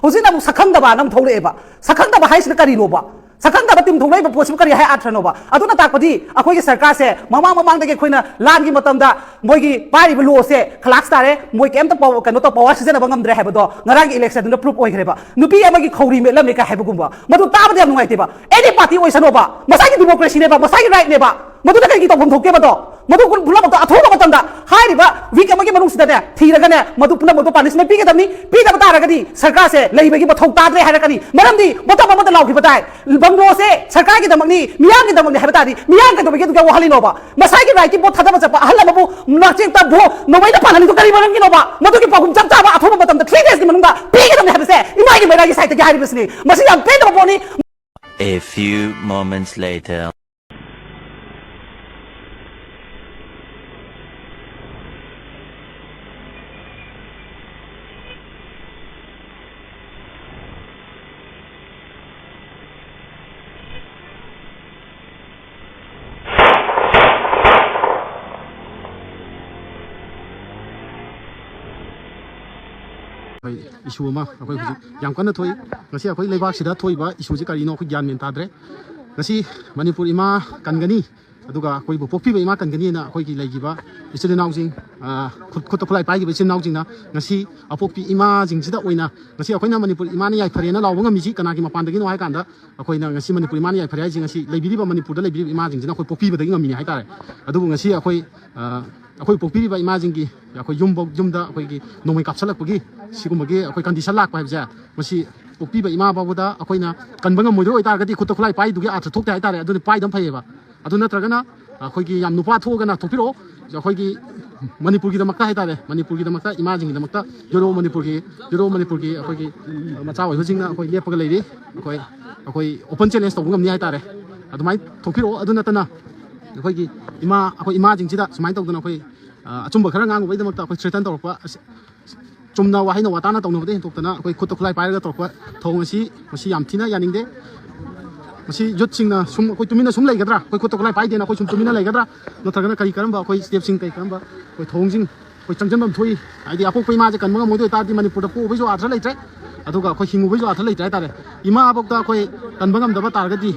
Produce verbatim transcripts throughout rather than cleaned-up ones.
ꯍꯧꯖꯤꯛꯅ ꯑꯃꯨꯛ ꯁꯛꯈꯪꯗꯕꯅ ꯑꯃꯨꯛ ꯊꯣꯛꯂꯛꯑꯦꯕ꯫ ꯁꯛꯈꯪꯗꯕ ꯍꯥꯏꯁꯤꯅ ꯀꯔꯤꯅꯣꯕ? ꯁꯛꯈꯪꯗꯕ ꯇꯤꯝ ꯊꯣꯛꯂꯛꯏꯕ ꯄꯣꯠꯁꯤꯕꯨ ꯀꯔꯤ ꯍꯥꯏ ꯑꯥꯔꯊꯅꯣꯕ? ꯑꯗꯨꯅ ꯇꯥꯛꯄꯗꯤ ꯑꯩꯈꯣꯏꯒꯤ ꯁꯔꯀꯥꯔꯁꯦ ꯃꯃꯥꯡ ꯃꯃꯥꯡꯗꯒꯤ ꯑꯩꯈꯣꯏꯅ ꯂꯥꯟꯒꯤ ꯃꯇꯝꯗ ꯃꯣꯏꯒꯤ ꯄꯥꯏꯔꯤꯕ ꯂꯣꯁꯦ ꯈꯂꯥꯛꯁ ꯇꯥꯔꯦ, ꯃꯣꯏ ꯀꯩꯝꯇ ꯄꯥꯎ-, ꯀꯩꯅꯣ ꯇꯧ-, ꯄꯋꯥꯔ ꯁꯤꯖꯤꯟꯅꯕ ꯉꯝꯗ꯭ꯔꯦ ꯍꯥꯏꯕꯗꯣ ꯉꯔꯥꯡꯒꯤ ꯏꯂꯦꯛꯁꯟꯗꯨꯅ ꯄ꯭ꯔꯨꯐ ꯑꯣꯏꯈ꯭ꯔꯦꯕ꯫ ꯅꯨꯄꯤ ꯑꯃꯒꯤ ꯈꯧꯔꯤ ꯃꯦꯠꯂꯝꯃꯦ ꯀꯥꯏ ꯍꯥꯏꯕꯒꯨꯝꯕ, ꯃꯗꯨ ꯇꯥꯕꯗ ꯌꯥꯝ ꯅꯨꯡꯉꯥꯏꯇꯦꯕ꯫ ꯑꯦꯅꯤ ꯄꯥꯔꯇꯤ ꯑꯣꯏꯁꯅꯣꯕ, ꯃꯁꯥꯒꯤ ꯗꯤꯃꯣꯀ꯭ꯔꯦꯁꯤꯅꯦꯕ, ꯃꯁꯥꯒꯤ ꯔꯥꯏꯠꯅꯦꯕ꯫ ꯃꯗꯨꯗ ꯀꯩꯒꯤ ꯇꯧꯐꯝ ꯊꯣꯛꯀꯦꯕꯗꯣ? ꯃꯗꯨ ꯄꯨꯝꯅꯃꯛꯇꯣ ꯑꯊꯨꯕ ꯃꯇꯝꯗ ꯍꯥꯏꯔꯤꯕ ꯋꯤꯛ ꯑꯃꯒꯤ ꯃꯅꯨꯡꯁꯤꯗꯅꯦ ꯊꯤꯔꯒꯅꯦ ꯃꯗꯨ ꯄꯨꯝꯅꯃꯛꯇꯣ ꯄꯥꯅꯤꯁꯃꯦꯟ ꯄꯤꯒꯗꯕꯅꯤ꯫ ꯄꯤꯗꯕ ꯇꯥꯔꯒꯗꯤ ꯁꯔꯀꯥꯔꯁꯦ ꯂꯩꯕꯒꯤ ꯃꯊꯧ ꯇꯥꯗ꯭ꯔꯦ ꯍꯥꯏꯔꯛꯀꯅꯤ꯫ ꯃꯔꯝꯗꯤ ꯃꯇꯝ ꯑꯃꯗ ꯂꯥꯎꯈꯤꯕ ꯇꯥꯏ, ꯕꯪꯒ꯭ꯂꯣꯁꯦ ꯁꯔꯀꯥꯔꯒꯤꯗꯃꯛꯅꯤ, ꯃꯤꯌꯥꯝꯒꯤꯗꯃꯛꯅꯤ ꯍꯥꯏꯕ ꯇꯥꯔꯗꯤ ꯃꯤꯌꯥꯝ ꯀꯩꯗꯧꯕꯒꯤ ꯑꯗꯨꯒ ꯋꯥꯍꯜꯂꯤꯅꯣꯕ? ꯃꯁꯥꯒꯤ ꯔꯥꯏꯠꯀꯤ ꯄꯣꯠ ꯊꯥꯗꯕ ꯆꯠꯄ ꯑꯍꯜ ꯑꯃꯕꯨ ꯅꯥꯆꯦꯛꯇ ꯚꯣ ꯅꯣꯡꯃꯩꯅ ꯄꯥꯜꯍꯜꯂꯤꯗꯣ ꯀꯔꯤ ꯃꯔꯝꯒꯤꯅꯣꯕ? ꯃꯗꯨꯒꯤ ꯄꯥꯎꯈꯨꯝ ꯆꯞ ꯆꯥꯕ ꯑꯊꯨꯕ ꯃꯇꯝꯗ ꯊ꯭ꯔꯤ ꯗꯦꯖꯀꯤ ꯃꯅꯨꯡꯗ ꯄꯤꯒꯗꯕꯅꯤ ꯍꯥꯏꯕꯁꯦ ꯏꯃꯥꯒꯤ ꯃꯩꯔꯥꯒꯤ ꯁꯥꯏꯠꯇꯒꯤ ꯍꯥꯏꯔꯤꯕꯁꯤꯅꯤ꯫ ꯃꯁꯤ ꯌꯥꯝ ꯄꯦꯟꯗꯕ ꯄꯣꯠꯅꯤ꯫ A few moments later. ꯑꯩꯈꯣꯏ ꯏꯁꯨ ꯑꯃ ꯑꯩꯈꯣꯏ ꯍꯧꯖꯤꯛ ꯌꯥꯝ ꯀꯟꯅ ꯊꯣꯛꯏ꯫ ꯉꯁꯤ ꯑꯩꯈꯣꯏ ꯂꯩꯕꯥꯛꯁꯤꯗ ꯊꯣꯛꯏꯕ ꯏꯁꯨꯁꯤ ꯀꯔꯤꯅꯣ ꯑꯩꯈꯣꯏ ꯒ꯭ꯌꯥꯟ ꯃꯦꯟ ꯇꯥꯗ꯭ꯔꯦ꯫ ꯉꯁꯤ ꯃꯅꯤꯄꯨꯔ ꯏꯃꯥ ꯀꯟꯒꯅꯤ, ꯑꯗꯨꯒ ꯑꯩꯈꯣꯏꯕꯨ ꯄꯣꯛꯄꯤꯕ ꯏꯃꯥ ꯀꯟꯒꯅꯤꯅ ꯑꯩꯈꯣꯏꯒꯤ ꯂꯩꯈꯤꯕ ꯏꯆꯤꯜ ꯏꯅꯥꯎꯁꯤꯡ, ꯑ, ꯈꯨꯠ-, ꯈꯨꯠꯇ ꯈꯨꯠꯂꯥꯏ ꯄꯥꯏꯈꯤꯕ ꯏꯆꯤꯜ ꯏꯅꯥꯎꯁꯤꯡꯅ ꯉꯁꯤ ꯑꯄꯣꯛꯄꯤ ꯏꯃꯥꯁꯤꯡꯁꯤꯗ ꯑꯣꯏꯅ ꯉꯁꯤ ꯑꯩꯈꯣꯏꯅ ꯃꯅꯤꯄꯨꯔ ꯏꯃꯥꯅ ꯌꯥꯏꯐꯔꯦꯅ ꯂꯥꯎꯕ ꯉꯝꯃꯤꯁꯤ ꯀꯅꯥꯒꯤ ꯃꯄꯥꯟꯗꯒꯤꯅꯣ ꯍꯥꯏ ꯀꯥꯟꯗ, ꯑꯩꯈꯣꯏꯅ ꯉꯁꯤ ꯃꯅꯤꯄꯨꯔ ꯏꯃꯥꯅ ꯌꯥꯏꯐꯔꯦ ꯍꯥꯏꯁꯤ ꯉꯁꯤ ꯂꯩꯕꯤꯔꯤꯕ ꯃꯅꯤꯄꯨꯔꯗ ꯂꯩꯕꯤꯔꯤꯕ ꯏꯃꯥꯁꯤꯡꯁꯤꯅ ꯑꯩꯈꯣꯏ ꯄꯣꯛꯄꯤꯕꯗꯒꯤ ꯉꯝꯃꯤꯅꯤ ꯍꯥꯏꯇꯥꯔꯦ꯫ ꯑꯗꯨꯕꯨ ꯉꯁꯤ ꯑꯩꯈꯣꯏ, ꯑ, ꯑꯩꯈꯣꯏ ꯄꯣꯛꯄꯤꯔꯤꯕ ꯏꯃꯥꯁꯤꯡꯒꯤ ꯑꯩꯈꯣꯏ ꯌꯨꯝꯐꯧ, ꯌꯨꯝꯗ ꯑꯩꯈꯣꯏꯒꯤ ꯅꯣꯡꯃꯩ ꯀꯥꯞꯁꯤꯜꯂꯛꯄꯒꯤ ꯁꯤꯒꯨꯝꯕꯒꯤ ꯑꯩꯈꯣꯏ ꯀꯟꯗꯤꯁꯟ ꯂꯥꯛꯄ ꯍꯥꯏꯕꯁꯦ, ꯃꯁꯤ ꯄꯣꯛꯄꯤꯕ ꯏꯃꯥ ꯐꯥꯎꯕꯗ ꯑꯩꯈꯣꯏꯅ ꯀꯟꯕ ꯉꯝꯃꯣꯏꯗꯣꯏ ꯑꯣꯏꯇꯥꯔꯒꯗꯤ ꯈꯨꯠꯇ ꯈꯨꯠꯂꯥꯏ ꯄꯥꯏꯗꯨꯒꯤ ꯑꯥꯔꯊ ꯊꯣꯛꯇꯦ ꯍꯥꯏꯇꯥꯔꯦ꯫ ꯑꯗꯨꯅ ꯄꯥꯏꯗꯕ ꯐꯩꯌꯦꯕ꯫ ꯑꯗꯨ ꯅꯠꯇ꯭ꯔꯒꯅ ꯑꯩꯈꯣꯏꯒꯤ ꯌꯥꯝ ꯅꯨꯄꯥ ꯊꯣꯛꯑꯒꯅ ꯊꯣꯛꯄꯤꯔꯛꯑꯣ꯫ ꯑꯩꯈꯣꯏꯒꯤ ꯃꯅꯤꯄꯨꯔꯒꯤꯗꯃꯛꯇ ꯍꯥꯏꯇꯥꯔꯦ, ꯃꯅꯤꯄꯨꯔꯒꯤꯗꯃꯛꯇ, ꯏꯃꯥꯁꯤꯡꯒꯤꯗꯃꯛꯇ, ꯌꯣꯔꯣ ꯃꯅꯤꯄꯨꯔꯒꯤ, ꯌꯣꯔꯣ ꯃꯅꯤꯄꯨꯔꯒꯤ ꯑꯩꯈꯣꯏꯒꯤ ꯃꯆꯥ ꯑꯣꯏꯕꯁꯤꯡꯅ ꯑꯩꯈꯣꯏ ꯂꯦꯞꯄꯒ ꯂꯩꯔꯤ꯫ ꯑꯩꯈꯣꯏ, ꯑꯩꯈꯣꯏ ꯑꯣꯄꯟ ꯆꯦꯂꯦꯟꯖ ꯇꯧꯕ ꯉꯝꯅꯤ ꯍꯥꯏꯇꯥꯔꯦ꯫ ꯑꯗꯨꯃꯥꯏꯅ ꯊꯣꯛꯄꯤꯔꯛꯑꯣ꯫ ꯑꯗꯨ ꯅꯠꯇꯅ ꯑꯩꯈꯣꯏꯒꯤ ꯏꯃꯥ, ꯑꯩꯈꯣꯏ ꯏꯃꯥꯁꯤꯡꯁꯤꯗ ꯁꯨꯃꯥꯏꯅ ꯇꯧꯗꯅ ꯑꯩꯈꯣꯏ, ꯑ, ꯑꯆꯨꯝꯕ ꯈꯔ ꯉꯥꯡꯉꯨꯕꯩꯗꯃꯛꯇ ꯑꯩꯈꯣꯏ ꯊ꯭ꯔꯦꯇꯟ ꯇꯧꯔꯛꯄ, ꯑꯁ, ꯆꯨꯝꯅ ꯋꯥꯍꯩꯅ ꯋꯥꯇꯥꯅ ꯇꯧꯅꯕꯗ ꯍꯦꯟꯗꯣꯛꯇꯅ ꯑꯩꯈꯣꯏ ꯈꯨꯠꯇ ꯈꯨꯠꯂꯥꯏ ꯄꯥꯏꯔꯒ ꯇꯧꯔꯛꯄ ꯊꯧꯑꯣꯡ ꯑꯁꯤ, ꯃꯁꯤ ꯌꯥꯝ ꯊꯤꯅ ꯌꯥꯅꯤꯡꯗꯦ꯫ ꯃꯁꯤ ꯌꯨꯠꯁꯤꯡꯅ ꯁꯨꯝ, ꯑꯩꯈꯣꯏ ꯇꯨꯃꯤꯟꯅ ꯁꯨꯝ ꯂꯩꯒꯗ꯭ꯔꯥ? ꯑꯩꯈꯣꯏ ꯈꯨꯠꯇ ꯈꯨꯠꯂꯥꯏ ꯄꯥꯏꯗꯦꯅ ꯑꯩꯈꯣꯏ ꯁꯨꯝ ꯇꯨꯃꯤꯟꯅ ꯂꯩꯒꯗ꯭ꯔꯥ? ꯅꯠꯇ꯭ꯔꯒꯅ ꯀꯔꯤ ꯀꯔꯝꯕ ꯑꯩꯈꯣꯏ ꯁ꯭ꯇꯦꯞꯁꯤꯡ, ꯀꯔꯤ ꯀꯔꯝꯕ ꯑꯩꯈꯣꯏ ꯊꯧꯑꯣꯡꯁꯤꯡ ꯑꯩꯈꯣꯏ ꯆꯪꯁꯤꯟꯐꯝ ꯊꯣꯛꯏ? ꯍꯥꯏꯗꯤ ꯑꯄꯣꯛꯄ ꯏꯃꯥꯁꯦ ꯀꯟꯕ ꯉꯝꯃꯣꯏꯗꯣꯏ ꯇꯥꯔꯗꯤ ꯃꯅꯤꯄꯨꯔꯗ ꯄꯣꯛꯎꯕꯩꯁꯨ ꯑꯥꯔꯊ ꯂꯩꯇ꯭ꯔꯦ꯫ ꯑꯗꯨꯒ ꯑꯩꯈꯣꯏ ꯍꯤꯡꯉꯨꯕꯩꯁꯨ ꯑꯥꯔꯊ ꯂꯩꯇ꯭ꯔꯦ ꯍꯥꯏꯇꯥꯔꯦ꯫ ꯏꯃꯥꯕꯣꯛꯇ ꯑꯩꯈꯣꯏ ꯀꯟꯕ ꯉꯝꯗꯕ ꯇꯥꯔꯒꯗꯤ,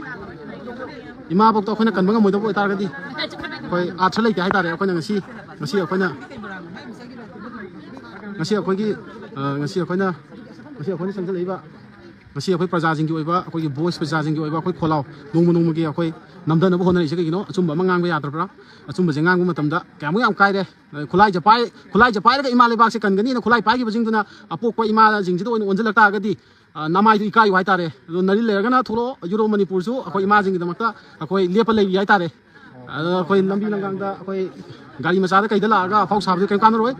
ꯏꯃꯥꯕꯣꯛꯇ ꯑꯩꯈꯣꯏꯅ ꯀꯟꯕ ꯉꯝꯃꯣꯏꯗꯕ ꯑꯣꯏꯇꯥꯔꯒꯗꯤ, ꯑꯩꯈꯣꯏ ꯑꯥꯔꯊ ꯂꯩꯇꯦ ꯍꯥꯏꯇꯥꯔꯦ꯫ ꯑꯩꯈꯣꯏꯅ ꯉꯁꯤ, ꯉꯁꯤ ꯑꯩꯈꯣꯏꯅ, ꯉꯁꯤ ꯑꯩꯈꯣꯏꯒꯤ, ꯑ, ꯉꯁꯤ ꯑꯩꯈꯣꯏꯅ, ꯉꯁꯤ ꯑꯩꯈꯣꯏꯅ ꯆꯪꯁꯤꯜꯂꯛꯏꯕ, ꯉꯁꯤ ꯑꯩꯈꯣꯏ ꯄ꯭ꯔꯖꯥꯁꯤꯡꯒꯤ ꯑꯣꯏꯕ, ꯑꯩꯈꯣꯏꯒꯤ ꯚꯣꯏꯁ ꯄ꯭ꯔꯖꯥꯁꯤꯡꯒꯤ ꯑꯣꯏꯕ ꯑꯩꯈꯣꯏ ꯈꯣꯜꯂꯥꯎ, ꯅꯣꯡꯃ ꯅꯣꯡꯃꯒꯤ ꯑꯩꯈꯣꯏ ꯅꯝꯊꯅꯕ ꯍꯣꯠꯅꯔꯛꯏꯁꯦ ꯀꯩꯒꯤꯅꯣ? ꯑꯆꯨꯝꯕ ꯑꯃ ꯉꯥꯡꯕ ꯌꯥꯗ꯭ꯔꯕ꯭ꯔꯥ? ꯑꯆꯨꯝꯕꯁꯦ ꯉꯥꯡꯕ ꯃꯇꯝꯗ ꯀꯌꯥꯃꯨꯛ ꯌꯥꯝ ꯀꯥꯏꯔꯦ꯫ ꯈꯨꯠꯂꯥꯏꯁꯦ ꯄꯥꯏ-, ꯈꯨꯠꯂꯥꯏꯁꯦ ꯄꯥꯏꯔꯒ ꯏꯃꯥ ꯂꯩꯕꯥꯛꯁꯦ ꯀꯟꯒꯅꯤꯅ ꯈꯨꯠꯂꯥꯏ ꯄꯥꯏꯈꯤꯕꯁꯤꯡꯗꯨꯅ ꯑꯄꯣꯛꯄ ꯏꯃꯥꯁꯤꯡꯁꯤꯗ ꯑꯣꯏꯅ ꯑꯣꯟꯁꯤꯜꯂꯛ ꯇꯥꯔꯒꯗꯤ, ꯑ, ꯅꯃꯥꯏꯗꯨ ꯏꯀꯥꯏꯌꯨ ꯍꯥꯏꯇꯥꯔꯦ꯫ ꯑꯗꯣ ꯅꯔꯤꯜ ꯂꯩꯔꯒꯅ ꯊꯣꯛꯂꯛꯑꯣ, ꯌꯨꯔꯣꯞ ꯃꯅꯤꯄꯨꯔꯁꯨ ꯑꯩꯈꯣꯏ ꯏꯃꯥꯁꯤꯡꯒꯤꯗꯃꯛꯇ ꯑꯩꯈꯣꯏ ꯂꯦꯞꯄ ꯂꯩꯔꯤ ꯍꯥꯏꯇꯥꯔꯦ꯫ ꯑꯗꯣ ꯑꯩꯈꯣꯏ ꯂꯝꯕꯤ ꯂꯝꯒꯥꯡꯗ ꯑꯩꯈꯣꯏ ꯒꯥꯔꯤ ꯃꯆꯥꯗ ꯀꯩꯗ ꯂꯥꯛꯑꯒ ꯑꯐꯥꯎ ꯁꯥꯕꯗꯤ ꯀꯔꯤꯝ ꯀꯥꯟꯅꯔꯣꯏ,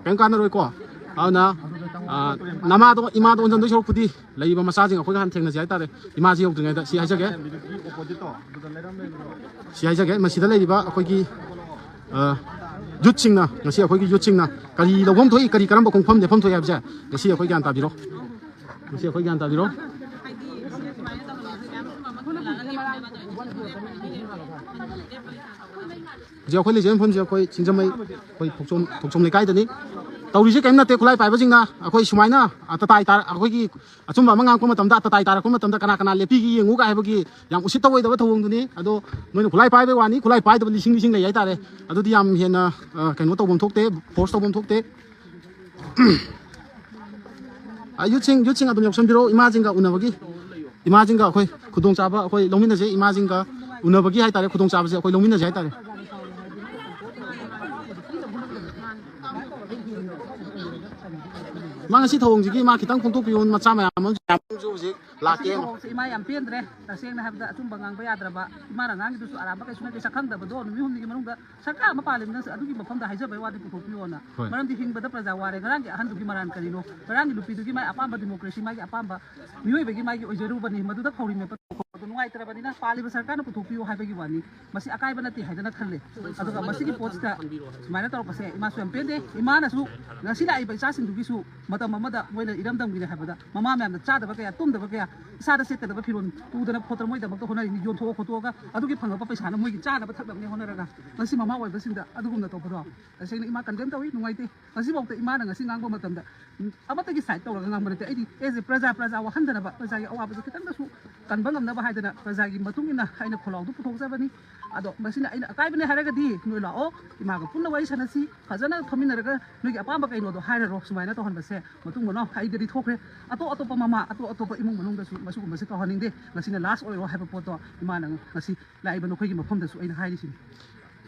ꯀꯔꯤꯝ ꯀꯥꯟꯅꯔꯣꯏꯀꯣ꯫ ꯑꯗꯨꯅ, ꯑ, ꯅꯃꯥꯗꯣ, ꯏꯃꯥꯗꯣ ꯑꯣꯟꯁꯤꯟꯗꯣꯏ ꯁꯔꯨꯛꯄꯨꯗꯤ ꯂꯩꯔꯤꯕ ꯃꯆꯥꯁꯤꯡ ꯑꯩꯈꯣꯏꯒ ꯍꯥꯟꯅ ꯊꯦꯡꯅꯁꯤ ꯍꯥꯏꯇꯥꯔꯦ꯫ ꯏꯃꯥꯁꯤ ꯌꯧꯗ꯭ꯔꯤꯉꯩꯗ ꯁꯤ ꯍꯥꯏꯖꯒꯦ, ꯁꯤ ꯍꯥꯏꯖꯒꯦ, ꯃꯁꯤꯗ ꯂꯩꯔꯤꯕ ꯑꯩꯈꯣꯏꯒꯤ, ꯑ, ꯌꯨꯠꯁꯤꯡꯅ, ꯉꯁꯤ ꯑꯩꯈꯣꯏꯒꯤ ꯌꯨꯠꯁꯤꯡꯅ ꯀꯔꯤ ꯂꯧꯐꯝ ꯊꯣꯛꯏ, ꯀꯔꯤ ꯀꯔꯝꯕ ꯈꯣꯡꯐꯝ ꯂꯦꯞꯐꯝ ꯊꯣꯛꯏ ꯍꯥꯏꯕꯁꯦ ꯉꯁꯤ ꯑꯩꯈꯣꯏ ꯒ꯭ꯌꯥꯟ ꯇꯥꯕꯤꯔꯣ꯫ ꯉꯁꯤ ꯑꯩꯈꯣꯏ ꯒ꯭ꯌꯥꯟ ꯇꯥꯕꯤꯔꯣ꯫ ꯍꯧꯖꯤꯛ ꯑꯩꯈꯣꯏ ꯂꯩꯖꯔꯤꯕ ꯃꯐꯝꯁꯦ ꯑꯩꯈꯣꯏ ꯁꯤꯡꯖꯃꯩ, ꯑꯩꯈꯣꯏ ꯊꯣꯛꯆꯣꯝ, ꯊꯣꯛꯆꯣꯝ ꯂꯩꯀꯥꯏꯗꯅꯤ꯫ ꯇꯧꯔꯤꯁꯦ ꯀꯔꯤꯝ ꯅꯠꯇꯦ, ꯈꯨꯠꯂꯥꯏ ꯄꯥꯏꯕꯁꯤꯡꯅ ꯑꯩꯈꯣꯏ ꯁꯨꯃꯥꯏꯅ, ꯑ, ꯇꯇꯥꯏ ꯇꯥꯔ-, ꯑꯩꯈꯣꯏꯒꯤ ꯑꯆꯨꯝꯕ ꯑꯃ ꯉꯥꯡꯉꯛꯄ ꯃꯇꯝꯗ ꯇꯇꯥꯏ ꯇꯥꯔꯛꯄ ꯃꯇꯝꯗ ꯀꯅꯥ ꯀꯅꯥ ꯂꯦꯞꯄꯤꯒꯦ ꯌꯦꯡꯉꯨꯒ ꯍꯥꯏꯕꯒꯤ ꯌꯥꯝ ꯎꯁꯤꯠ ꯊꯑꯣꯏꯗꯕ ꯊꯧꯑꯣꯡꯗꯨꯅꯤ꯫ ꯑꯗꯣ ꯅꯣꯏꯅ ꯈꯨꯠꯂꯥꯏ ꯄꯥꯏꯕꯩ ꯋꯥꯅꯤ, ꯈꯨꯠꯂꯥꯏ ꯄꯥꯏꯗꯕ ꯂꯤꯁꯤꯡ ꯂꯤꯁꯤꯡ ꯂꯩ ꯍꯥꯏꯇꯥꯔꯦ꯫ ꯑꯗꯨꯗꯤ ꯌꯥꯝ ꯍꯦꯟꯅ, ꯑ, ꯀꯩꯅꯣ ꯇꯧꯐꯝ ꯊꯣꯛꯇꯦ, ꯐꯣꯔꯁ ꯇꯧꯐꯝ ꯊꯣꯛꯇꯦ꯫ ꯑ, ꯌꯨꯠꯁꯤꯡ, ꯌꯨꯠꯁꯤꯡ ꯑꯗꯨꯝ ꯌꯥꯎꯁꯟꯕꯤꯔꯣ꯫ ꯏꯃꯥꯁꯤꯡꯒ ꯎꯅꯕꯒꯤ, ꯏꯃꯥꯁꯤꯡꯒ ꯑꯩꯈꯣꯏ ꯈꯨꯗꯣꯡꯆꯥꯕ ꯑꯩꯈꯣꯏ ꯂꯧꯃꯤꯟꯅꯁꯦ꯫ ꯏꯃꯥꯁꯤꯡꯒ ꯎꯅꯕꯒꯤ ꯍꯥꯏꯇꯥꯔꯦ, ꯈꯨꯗꯣꯡꯆꯥꯕꯁꯦ ꯑꯩꯈꯣꯏ ꯂꯧꯃꯤꯟꯅꯁꯦ ꯍꯥꯏꯇꯥꯔꯦ꯫ ꯃꯥ ꯉꯁꯤ ꯊꯧꯑꯣꯡꯁꯤꯒꯤ ꯃꯥ ꯈꯤꯇꯪ ꯐꯣꯡꯗꯣꯛꯄꯤꯌꯨ, ꯃꯆꯥ ꯃꯌꯥꯝ ꯑꯃꯁꯨ ꯍꯧꯖꯤꯛ ꯂꯥꯛꯀꯦ꯫ ꯊꯧꯑꯣꯡꯁꯦ ꯏꯃꯥ ꯌꯥꯝ ꯄꯦꯟꯗ꯭ꯔꯦ꯫ ꯇꯁꯦꯡꯅ ꯍꯥꯏꯕꯗ ꯑꯆꯨꯝꯕ ꯉꯥꯡꯕ ꯌꯥꯗ꯭ꯔꯕ, ꯏꯃꯥꯅ ꯉꯥꯡꯉꯤꯗꯨꯁꯨ ꯑꯔꯥꯟꯕ ꯀꯩꯁꯨ ꯅꯠꯇꯦ꯫ ꯁꯛꯈꯪꯗꯕꯗꯣ ꯅꯨꯃꯤꯠ ꯍꯨꯝꯅꯤꯒꯤ ꯃꯅꯨꯡꯗ ꯁꯔꯀꯥꯔ ꯑꯃ ꯄꯥꯜꯂꯤꯕꯅꯤꯅ ꯑꯗꯨꯒꯤ ꯃꯐꯝꯗ ꯍꯥꯏꯖꯕꯩ ꯋꯥꯗꯤ ꯄꯨꯊꯣꯛꯄꯤꯌꯣꯅ꯫ ꯍꯣꯏ꯫ ꯃꯔꯝꯗꯤ ꯍꯤꯡꯕꯗ ꯄ꯭ꯔꯖꯥ ꯋꯥꯔꯦ꯫ ꯉꯔꯥꯡꯒꯤ ꯑꯍꯟꯗꯨꯒꯤ ꯃꯔꯥꯟ ꯀꯔꯤꯅꯣ? ꯉꯔꯥꯡꯒꯤ ꯅꯨꯄꯤꯗꯨꯒꯤ ꯃꯥꯏ ꯑꯄꯥꯝꯕ ꯗꯤꯃꯣꯀ꯭ꯔꯦꯁꯤ, ꯃꯥꯒꯤ ꯑꯄꯥꯝꯕ ꯃꯤꯑꯣꯏꯕꯒꯤ ꯃꯥꯒꯤ ꯑꯣꯏꯖꯔꯨꯕꯅꯤ꯫ ꯃꯗꯨꯗ ꯈꯧꯔꯤ ꯃꯦꯠꯄ ꯅꯨꯡꯉꯥꯏꯇ꯭ꯔꯕꯅꯤꯅ ꯄꯥꯜꯂꯤꯕ ꯁꯔꯀꯥꯔꯅ ꯄꯨꯊꯣꯛꯄꯤꯌꯨ ꯍꯥꯏꯕꯒꯤ ꯋꯥꯅꯤ꯫ ꯃꯁꯤ ꯑꯀꯥꯏꯕ ꯅꯠꯇꯦ ꯍꯥꯏꯗꯅ ꯈꯜꯂꯦ꯫ ꯑꯗꯨꯒ ꯃꯁꯤꯒꯤ ꯄꯣꯠꯁꯤꯗ ꯁꯨꯃꯥꯏꯅ ꯇꯧꯔꯛꯄꯁꯦ ꯏꯃꯥꯁꯨ ꯌꯥꯝ ꯄꯦꯟꯗꯦ꯫ ꯏꯃꯥꯅꯁꯨ ꯉꯁꯤ ꯂꯥꯛꯏꯕ ꯏꯆꯥꯁꯤꯡꯗꯨꯒꯤꯁꯨ ꯃꯇꯝ ꯑꯃꯗ ꯃꯣꯏꯅ ꯏꯔꯝꯗꯝꯒꯤꯅꯦ ꯍꯥꯏꯕꯗ ꯃꯃꯥ ꯃꯌꯥꯝꯅ ꯆꯥꯗꯕ ꯀꯌꯥ, ꯇꯨꯝꯗꯕ ꯀꯌꯥ, ꯏꯁꯥꯗ ꯁꯦꯠꯀꯗꯕ ꯐꯤꯔꯣꯜ ꯇꯨꯗꯅ ꯈꯣꯠꯇꯅ ꯃꯣꯏꯗꯃꯛꯇ ꯍꯣꯠꯅꯔꯤꯅꯤ꯫ ꯌꯣꯟꯊꯣꯛꯑ ꯈꯣꯠꯇꯣꯛꯑꯒ ꯑꯗꯨꯒꯤ ꯐꯪꯉꯛꯄ ꯄꯩꯁꯥꯅ ꯃꯣꯏꯒꯤ ꯆꯥꯅꯕ ꯊꯛꯅꯕꯅꯦ ꯍꯣꯠꯅꯔꯒ ꯉꯁꯤ ꯃꯃꯥ ꯑꯣꯏꯕꯁꯤꯡꯗ ꯑꯗꯨꯒꯨꯝꯅ ꯇꯧꯕꯗꯣ ꯇꯁꯦꯡꯅ ꯏꯃꯥ ꯀꯟꯗꯦꯝ ꯇꯧꯏ, ꯅꯨꯡꯉꯥꯏꯇꯦ꯫ ꯉꯁꯤꯐꯥꯎꯗ ꯏꯃꯥꯅ ꯉꯁꯤ ꯉꯥꯡꯕ ꯃꯇꯝꯗ, ꯎꯝ, ꯑꯃꯠꯇꯒꯤ ꯁꯥꯏꯠ ꯇꯧꯔꯒ ꯉꯥꯡꯕ ꯅꯠꯇꯦ꯫ ꯑꯩꯗꯤ ꯑꯦꯖ ꯑꯦ ꯄ꯭ꯔꯖꯥ, ꯄ꯭ꯔꯖꯥ ꯋꯥꯍꯟꯗꯅꯕ, ꯄ꯭ꯔꯖꯥꯒꯤ ꯑꯋꯥꯕꯁꯦ ꯈꯤꯇꯪꯗꯁꯨ ꯀꯟꯕ ꯉꯝꯅꯕ ꯍꯥꯏꯗꯅ ꯄ꯭ꯔꯖꯥꯒꯤ ꯃꯇꯨꯡ ꯏꯟꯅ ꯑꯩꯅ ꯈꯣꯜꯂꯥꯎꯗꯨ ꯄꯨꯊꯣꯛꯆꯕꯅꯤ꯫ ꯑꯗꯣ ꯃꯁꯤꯅ ꯑꯩꯅ ꯑꯀꯥꯏꯕꯅꯦ ꯍꯥꯏꯔꯒꯗꯤ ꯅꯣꯏ ꯂꯥꯛꯑꯣ, ꯏꯃꯥꯒ ꯄꯨꯟꯅ ꯋꯥꯔꯤ ꯁꯥꯟꯅꯁꯤ, ꯐꯖꯅ ꯐꯝꯃꯤꯟꯅꯔꯒ ꯅꯣꯏꯒꯤ ꯑꯄꯥꯝꯕ ꯀꯩꯅꯣꯗꯣ ꯍꯥꯏꯔꯔꯣ꯫ ꯁꯨꯃꯥꯏꯅ ꯇꯧꯍꯟꯕꯁꯦ ꯃꯇꯨꯡ ꯃꯅꯥꯎ ꯑꯩꯗꯗꯤ ꯊꯣꯛꯈ꯭ꯔꯦ꯫ ꯑꯇꯣꯞ ꯑꯇꯣꯞꯄ ꯃꯃꯥ, ꯑꯇꯣꯞ ꯑꯇꯣꯞꯄ ꯏꯃꯨꯡ ꯃꯅꯨꯡꯗꯁꯨ ꯃꯁꯤꯒꯨꯝꯕꯁꯦ ꯇꯧꯍꯟꯅꯤꯡꯗꯦ꯫ ꯉꯁꯤꯅ ꯂꯥꯁ ꯑꯣꯏꯔꯣ ꯍꯥꯏꯕ ꯄꯣꯠꯇꯣ ꯏꯃꯥꯅ ꯉꯁꯤ ꯂꯥꯛꯏꯕ ꯅꯈꯣꯏꯒꯤ ꯃꯐꯝꯗꯁꯨ ꯑꯩꯅ ꯍꯥꯏꯔꯤꯁꯤꯅꯤ꯫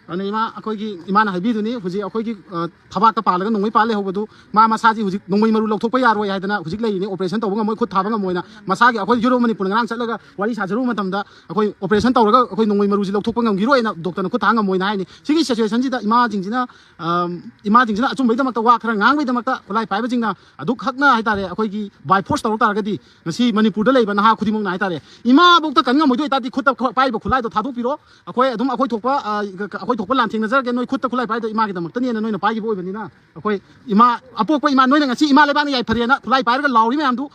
ꯑꯗꯨꯅ ꯏꯃꯥ, ꯑꯩꯈꯣꯏꯒꯤ ꯏꯃꯥꯅ ꯍꯥꯏꯕꯤꯗꯨꯅꯤ, ꯍꯧꯖꯤꯛ ꯑꯩꯈꯣꯏꯒꯤ, ꯑ, ꯊꯕꯥꯛꯇ ꯄꯥꯜꯂꯒ ꯅꯣꯡꯃꯩ ꯄꯥꯜ ꯂꯩꯍꯧꯕꯗꯨ, ꯃꯥ ꯃꯁꯥꯁꯤ ꯍꯧꯖꯤꯛ ꯅꯣꯡꯃꯩ ꯃꯔꯨ ꯂꯧꯊꯣꯛꯄ ꯌꯥꯔꯣꯏ ꯍꯥꯏꯗꯅ ꯍꯧꯖꯤꯛ ꯂꯩꯔꯤꯅꯤ, ꯑꯣꯄꯔꯦꯁꯟ ꯇꯧꯕ ꯉꯝꯃꯣꯏ, ꯈꯨꯠ ꯊꯥꯕ ꯉꯝꯃꯣꯏꯅ꯫ ꯃꯁꯥꯒꯤ ꯑꯩꯈꯣꯏ ꯌꯨꯔꯣꯞ ꯃꯅꯤꯄꯨꯔ ꯉꯔꯥꯡ ꯆꯠꯂꯒ ꯋꯥꯔꯤ ꯁꯥꯖꯔꯨꯕ ꯃꯇꯝꯗ, ꯑꯩꯈꯣꯏ ꯑꯣꯄꯔꯦꯁꯟ ꯇꯧꯔꯒ ꯑꯩꯈꯣꯏ ꯅꯣꯡꯃꯩ ꯃꯔꯨꯁꯤ ꯂꯧꯊꯣꯛꯄ ꯉꯝꯈꯤꯔꯣꯏꯅ ꯗꯣꯛꯇꯔꯅ ꯈꯨꯠ ꯊꯥ ꯉꯝꯃꯣꯏꯅ ꯍꯥꯏꯅꯤ꯫ ꯁꯤꯒꯤ ꯁꯤꯆꯨꯋꯦꯁꯟꯁꯤꯗ ꯏꯃꯥꯁꯤꯡꯁꯤꯅ, ꯑꯝ, ꯏꯃꯥꯁꯤꯡꯁꯤꯅ ꯑꯆꯨꯝꯕꯒꯤꯗꯃꯛꯇ ꯋꯥ ꯈꯔ ꯉꯥꯡꯕꯒꯤꯗꯃꯛꯇ ꯈꯨꯠꯂꯥꯏ ꯄꯥꯏꯕꯁꯤꯡꯅ ꯑꯗꯨꯈꯛꯅ ꯍꯥꯏꯇꯥꯔꯦ, ꯑꯩꯈꯣꯏꯒꯤ ꯕꯥꯏ ꯐꯣꯔꯁ ꯇꯧꯔꯛ ꯇꯥꯔꯒꯗꯤ ꯉꯁꯤ ꯃꯅꯤꯄꯨꯔꯗ ꯂꯩꯕ ꯅꯍꯥ ꯈꯨꯗꯤꯡꯃꯛꯅ ꯍꯥꯏꯇꯥꯔꯦ, ꯏꯃꯥꯕꯨꯛꯇ ꯀꯟ ꯉꯝꯃꯣꯏꯗꯣꯏ ꯑꯣꯏꯇꯥꯔꯗꯤ ꯈꯨꯠꯇ ꯈꯨ-, ꯄꯥꯏꯔꯤꯕ ꯈꯨꯠꯂꯥꯏꯗꯣ ꯊꯥꯗꯣꯛꯄꯤꯔꯣ꯫ ꯑꯩꯈꯣꯏ ꯑꯗꯨꯝ ꯑꯩꯈꯣꯏ ꯊꯣꯛꯄ, ꯑ, ꯑꯩꯈꯣꯏ ꯊꯣꯛꯄ ꯂꯥꯟ ꯊꯦꯡꯅꯖꯔꯒꯦ꯫ ꯅꯣꯏ ꯈꯨꯠꯇ ꯈꯨꯠꯂꯥꯏ ꯄꯥꯏꯗꯣ ꯏꯃꯥꯒꯤꯗꯃꯛꯇꯅꯦꯅ ꯅꯣꯏꯅ ꯄꯥꯏꯈꯤꯕ ꯑꯣꯏꯕꯅꯤꯅ, ꯑꯩꯈꯣꯏ ꯏꯃꯥ, ꯑꯄꯣꯛꯄ ꯏꯃꯥ, ꯅꯣꯏꯅ ꯉꯁꯤ ꯏꯃꯥ ꯂꯩꯕꯥꯛꯅ ꯌꯥꯏꯐꯔꯦꯅ ꯈꯨꯠꯂꯥꯏ ꯄꯥꯏꯔꯒ ꯂꯥꯎꯔꯤ ꯃꯌꯥꯝꯗꯨ,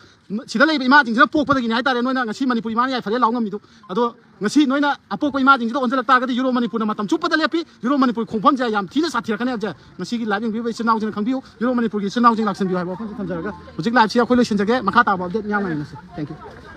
ꯁꯤꯗ ꯂꯩꯕ ꯏꯃꯥꯁꯤꯡꯁꯤꯅ ꯄꯣꯛꯄꯗꯒꯤꯅꯤ ꯍꯥꯏꯇꯥꯔꯦ꯫ ꯅꯣꯏꯅ ꯉꯁꯤ ꯃꯅꯤꯄꯨꯔ ꯏꯃꯥꯅ ꯌꯥꯏꯐꯔꯦ ꯂꯥꯎ ꯉꯝꯃꯤꯗꯨ꯫ ꯑꯗꯣ ꯉꯁꯤ ꯅꯣꯏꯅ ꯑꯄꯣꯛꯄ ꯏꯃꯥꯁꯤꯡꯁꯤꯗ ꯑꯣꯟꯁꯤꯜꯂꯛ ꯇꯥꯔꯒꯗꯤ ꯌꯨꯔꯣꯞ ꯃꯅꯤꯄꯨꯔꯅ ꯃꯇꯝ ꯆꯨꯞꯄꯗ ꯂꯦꯞꯄꯤ꯫ ꯌꯨꯔꯣꯞ ꯃꯅꯤꯄꯨꯔꯒꯤ ꯈꯣꯡꯐꯝꯁꯦ ꯌꯥꯝ ꯊꯤꯅ ꯁꯥꯊꯤꯔꯛꯀꯅꯤ ꯍꯥꯏꯕꯁꯦ ꯉꯁꯤꯒꯤ ꯂꯥꯏꯚ ꯌꯦꯡꯕꯤꯔꯤꯕ ꯏꯆꯤꯟ ꯏꯅꯥꯎꯁꯤꯡꯅ ꯈꯪꯕꯤꯌꯨ꯫ ꯌꯨꯔꯣꯞ ꯃꯅꯤꯄꯨꯔꯒꯤ ꯏꯆꯤꯟ ꯏꯅꯥꯎꯁꯤꯡ ꯂꯥꯛꯁꯤꯟꯕꯤꯌꯨ ꯍꯥꯏꯕ ꯋꯥꯐꯝꯁꯤ ꯊꯝꯖꯔꯒ ꯍꯧꯖꯤꯛ ꯂꯥꯏꯚꯁꯤ ꯑꯩꯈꯣꯏ ꯂꯣꯏꯁꯤꯟꯖꯒꯦ꯫ ꯃꯈꯥ ꯇꯥꯕ ꯑꯞꯗꯦꯠ ꯃꯌꯥꯝ ꯉꯥꯏꯅꯁꯤ꯫ Thank you꯫